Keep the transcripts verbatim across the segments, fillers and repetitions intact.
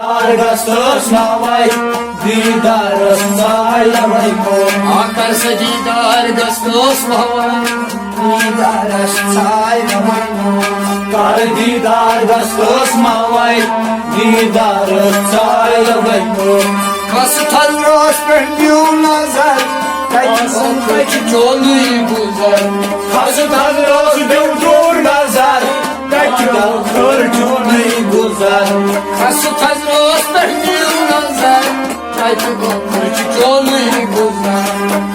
دیدار گژھتس ناوے، دیدارس ژایلوے۔ آ کر سا دیدار گژھتس ناوے، دیدارس ژایلوے۔ کر دیدار گژھتس ناوے، دیدارس ژایلوے۔ کس تھزرس پٮ۪ٹھ دیو نظر، کتہِ اوس چونُے گُزر۔ کس تھزرس دیو دوٗر نظر، کتہِ اوس چونُے گُزر۔ کس تھزرس پٮ۪ٹھ دیو نظر، کتہِ اوس چونُے گُزر۔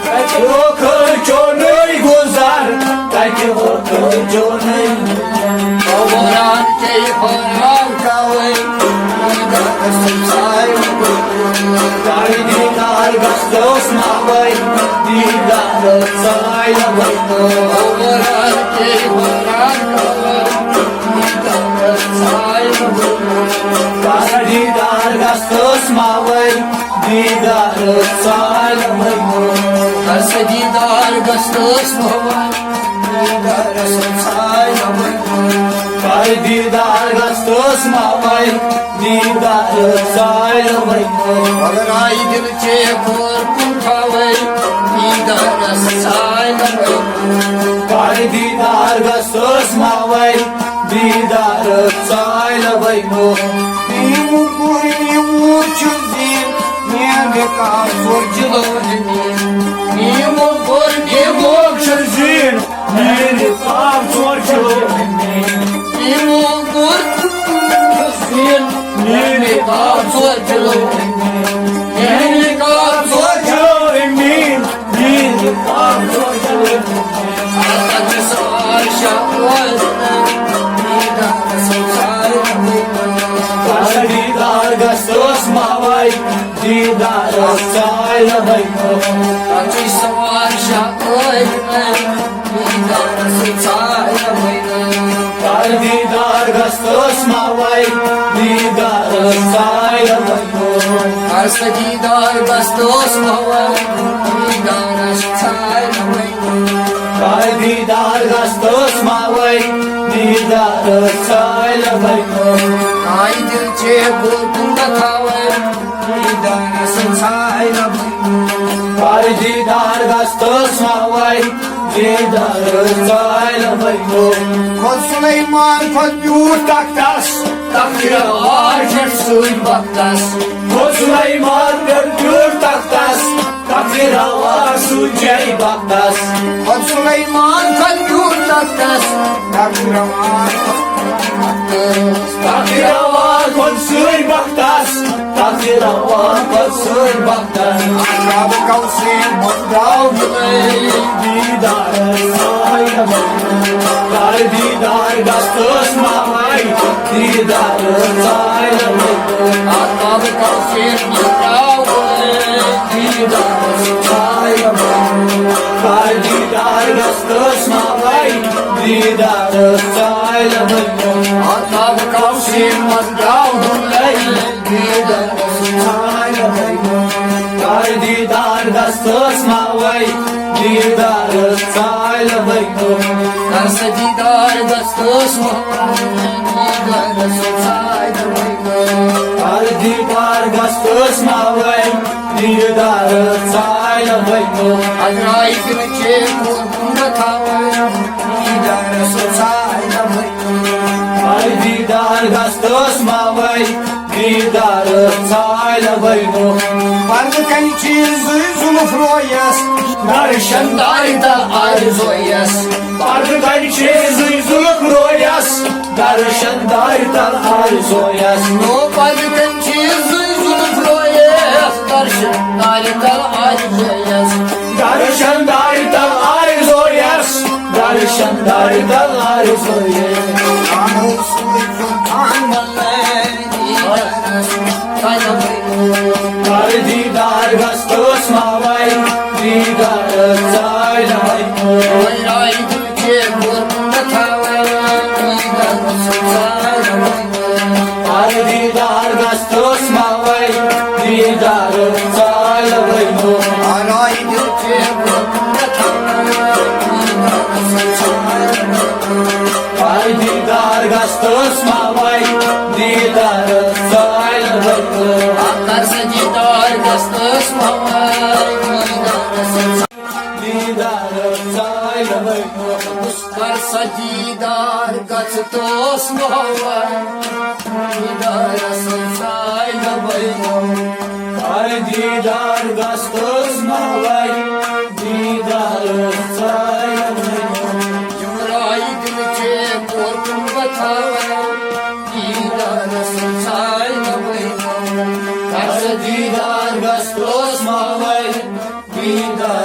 کتہِ اوس چونُے گُزر، کتہِ اوس چونُے گُزر۔ حٲران کے حٲران کوے، دیدارس ژایلوے۔ کر دیدار گژھتس ناوے، دیدارس ژایلوے۔ حٲران کے حٲران کوے، دیدارس ژایلوے۔ کر دیدار گژھتس ناوے، دیدارس ژایلوے۔ کر سا دیدار گژھتس ناوے، دیدارس ژایلوے۔ کر دیدار گژھتس ناوے، دیدارس ژایلوے۔ مگر آیہِ دل چے کور کُن تھاوے، دیدارس ژایلوے۔ کر دیدار گژھتس ناوے، دیدارس ژایلوے۔ نیمو کور نیمو چھُ زیٖن، میٲنۍ کاف ژور کِلو زٔمیٖن۔ نیمو کور نیمو چھُ زیٖن، میٲنۍ کاف ژور کِلو زٔمیٖن۔ نیمو کور چھُ زیٖن، میٲنۍ کاف ژور کِلو زٔمیٖن۔ میٲنۍ کاف ژور کِلو زٔمیٖن۔ میٲنۍ کاف ژور کِلو زٔمیٖن۔ اتھ چھِ سوال شاہ اولمن، دیدارس ژایلوے۔ کر دیدار گژھتس ناوے، دیدارس ژایلوے۔ اتھ چھِ سوال شاہ اولمن، دیدارس ژایلوے۔ کر دیدار گژھتس ناوے، دیدارس ژایلوے۔ کر سا دیدار گژھتس ناوے، دیدارس ژایلوے۔ کر دیدار گژھتس ناوے، دیدارس ژایلوے۔ آیہِ دل چے کور کُن تھاوے، دیدارس ژایلوے۔ کر دیدار گژھتس ناوے، دیدارس ژایلوے۔ کھوٚت سلیمان کھوٚت بیوٗٹھ تختس، تخت روا چھٹھ سۭتۍ بختس۔ کھوٚت سلیمان کھوٚت بیوٗٹھ تختس، تخت روا سۭتۍ بختس۔ کھوٚت سلیمان کھوٚت بیوٗٹھ تختس، تخت روا تخت روا کھوٚت سۭتۍ بختس، تخت روا کھوٚت سۭتۍ بختس۔ آفتاب قوسین منٛز درٛاو بُلٲوِتھ، دیدارس ژایلوے۔ کر دیدار گژھتس ناوے، دیدارس ژایلوے۔ آفتاب قوسین منٛز درٛاو بُلٲوِتھ، دیدارس ژایلوے۔ کر دیدار گژھتس ناوے، دیدارس ژایلوے۔ آفتاب قوسین منٛز درٛاو بُلٲوِتھ، دیدارس ژایلوے۔ کر دیدار گژھتس ناوے، دیدارس ژایلوے۔ کر سا دیدار گژھتس ناوے، دیدارس ژایلوے۔ کر دیدار گژھتس ناوے، دیدارس ژایلوے۔ اتھ درٛاے دل چے کور کُن تھاوے، دیدارس ژایلوے۔ کر دیدار گژھتس ناوے، دیدارس ژایلوے۔ پردٕ کنہِ چھِ زٕے زُلُف رویس، درشن دارِ تل آرِ زویس۔ پردٕ کنہِ چھِ زٕے زُلُف رویس، درشن دارِ تل آرِ زویس۔ نو پردٕ کنہِ چھِ زٕے زُلُف رویس، درشن دارِ تل آرِ زویس۔ درشن دارِ تل آرِ زویس، درشن دارِ تل آرِ زویس۔ آمو سوی سلطان ملے، دیدارس ژایلوے۔ کر دیدار گژھتس ناوے، دیدارس ژایلوے۔ ویرائی دل چے کور کُن تھاوے، دیدارس ژایلوے۔ کر دیدار گژھتس ناوے، دیدارس ژایلوے۔ ویرائی دل چے کور کُن تھاوے، دیدارس ژایلوے۔ کر دیدار گژھتس ناوے، دیدارس ژایلوے۔ کر سا دیدار گژھنس محمد، دیدار ژایہِ نہٕ وۄنۍ۔ کر سا دیدار گژھنس محمد، دیدارس ژایہِ نہٕ وۄنۍ۔ کر دیدار گژھنس محمد، دیدار ژایہِ نہٕ وۄنۍ۔ یِم رایہِ دِل چے کوٚرمُت بتاوان، دیدارس ژایہِ نہٕ وۄنۍ۔ کر سا دیدار گژھنس محمد، دیدار